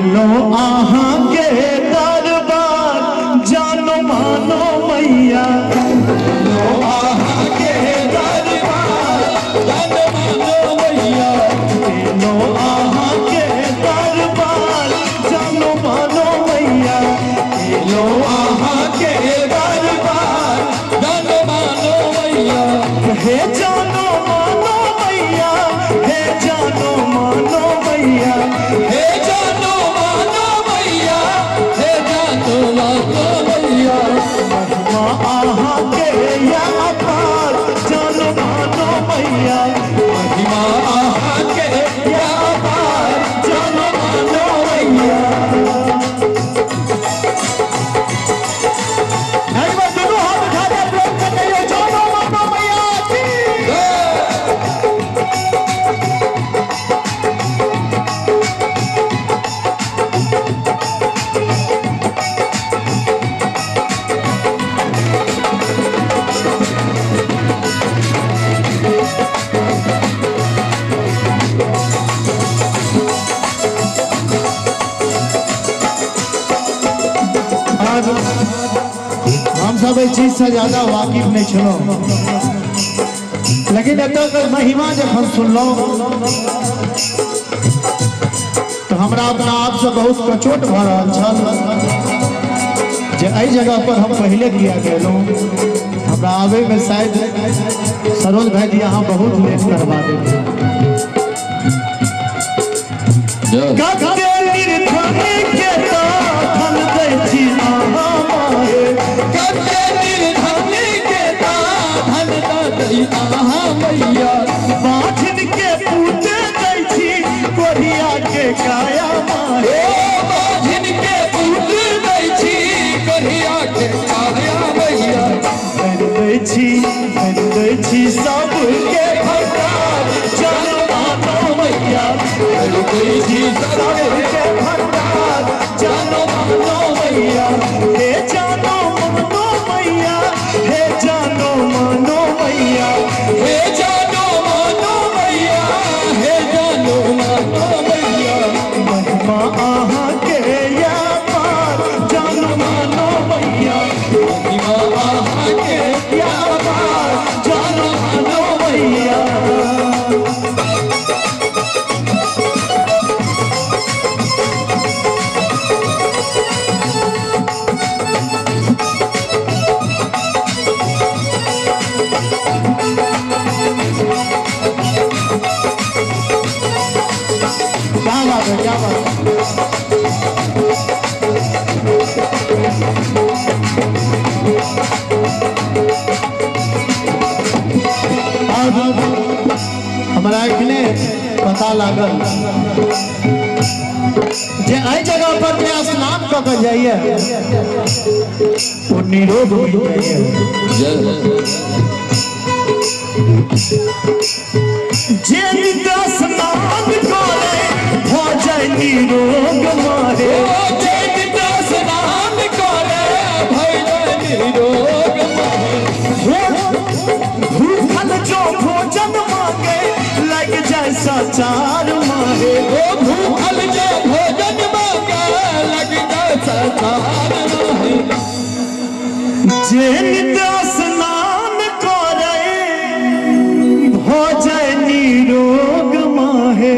एलो अहाँ के दरबार जानो मानो मैया। एलो अहाँ के दरबार जानो मानो मैया। एलो अहाँ के दरबार जानो मानो मैया। एलो अहाँ के दरबार जानो मानो मैया। हे जानो मानो मैया, हे जानो मानो मैया, हे जानो मानो मैया, हे जानो मानो मैया। महिमा अहाँ के या अपार जानो मानो मैया। महिमा अहाँ के या अपार जानो मानो मैया। एक बार दोनों हाथ उठा के प्रेम से कहियो जानो मानो मैया की। जय। और हम सब एहि चीज से ज्यादा वाकिफ नहीं छलहुँ, लेकिन एतऽ के महिमा जखन सुनलहुँ तऽ हमरा अपना आपसँ बहुत कचोट भऽ रहल छल जे एहि जगह पर हम पहिले किया गेलहुँ। हमरा आबैमे शायद सरोज भाईजी अहाँ बहुत लेट करवा देलियै। जय। कते निर्धन के धन दै छी अहाँ माहे। कते निर्धन के धन दै अहाँ मैया। बाझिन के पूत दै छी कोढ़िया के काया माहे। ओ बाझिन के पूत दै छी कोढ़िया के काया मैया। भरि दै छी, भरि दै छी सबके भंडार जानो मानो मैया। भरि दै छी सबके भंडार जानो मानो मैया। हे जानो मानो मैया, हे जानो मानो मैया, हे जानो मानो मैया, हे जानो मानो मैया। महिमा अहाँ के या पार जानो मानो मैया। महिमा अहाँ के या पार जानो मानो मैया। क्या बात है, क्या बात है। और हमरा एखने पता लागल जे एहि जगह पर जे स्नान कऽ के जाइए ओ निरोग बनि जाइए। जय। जे नित स्नान करे भऽ जाय निरोग मारे। ओ जे नित स्नान करे भय जाय निरोग माहे। भूखल जो भोजन मांगे लग जाय सचार माहे। ओ भूखल जो भोजन मांगे लग जाय सचार माहे। जे नित स्नान करे भऽ जाय निरोग माहे।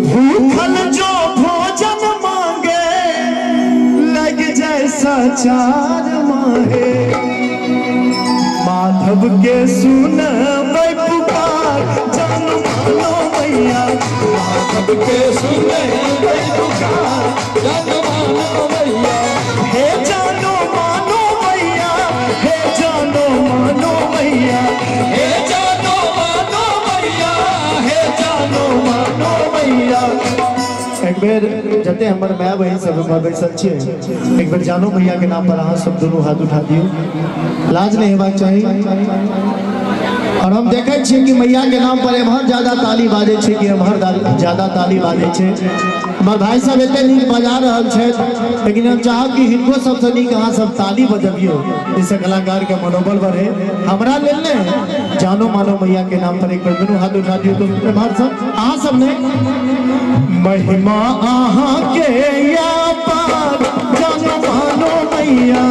भूखल जो भोजन मांगे लग जाय सचार माहे। माधव के सुनबै पुकार जानो मानो मैया। माधव के सुनबै पुकार जानो मानो मैया। हे जानो मानो मैया, हे जानो मानो मैया, हे जानो मानो मैया, हे जानो मानो मैया। एक बेर जते हमर my बहिन सब एम्हर बैसल छियै, एक बेर जानो मैया के नाम पर अहाँ सब दुनू हाथ उठा दियौ, लाज नहीं हेबाक चाही। और हम देखै छियै कि मैया के नाम पर एम्हर ज्यादा ताली बाजै छै कि एम्हर ज्यादा ताली बाजै छै। हमर भाई सब एते नीक बजा रहल छथि, लेकिन हम चाहब कि हिनको सबसँ नीक अहाँ सब ताली बजबियौ, जाहिसँ कलाकार के मनोबल बढ़े। हमरा लेल ने जानो मानो मैया के नाम पर एक बेर दुनू हाथ उठा दियौ। तो एम्हर सब अहाँ सब ने महिमा अहाँ के या पार जानो मानो मैया,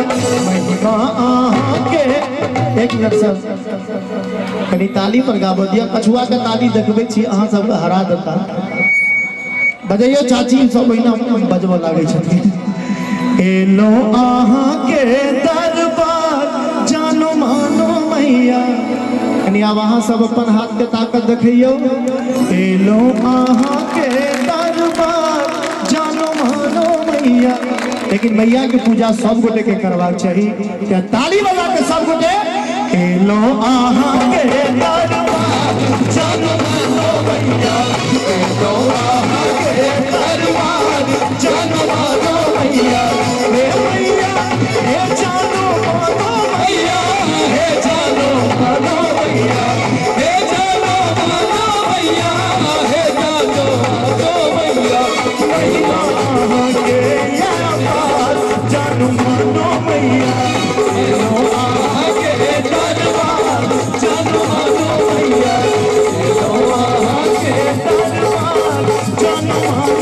महिमा अहाँ के। एक मिनट सर, कनी ताली पर गाबऽ दिअ। कछुआ के ताली देखबै छी अहाँ सबके हरा देता। बजैयो चाची सब ओहिना बजबऽ लागै छथिन। एलो अहाँ के दरबार जानो मानो मैया। कनी आब अहाँ सब अपन हाथ के ताकत देखैयौ। एलो अहाँ के दरबार जानो मानो मैया। लेकिन मैया के पूजा सब गोटे के करबाक चाही, ते ताली बजा के सब गोटे एलो अहाँ के दरबार जानो मानो मैया, एलो अहाँ के दरबार जानो मानो मैया, हे मैया हे जानो मानो मैया, हे जानो मानो मैया, हे जानो मानो मैया, हे जानो मानो मैया, महिमा अहाँ के या पार जानो मानो मैया, एलो अहाँ के दरबार जानो मानो मैया, एलो अहाँ के दरबार जानो मानो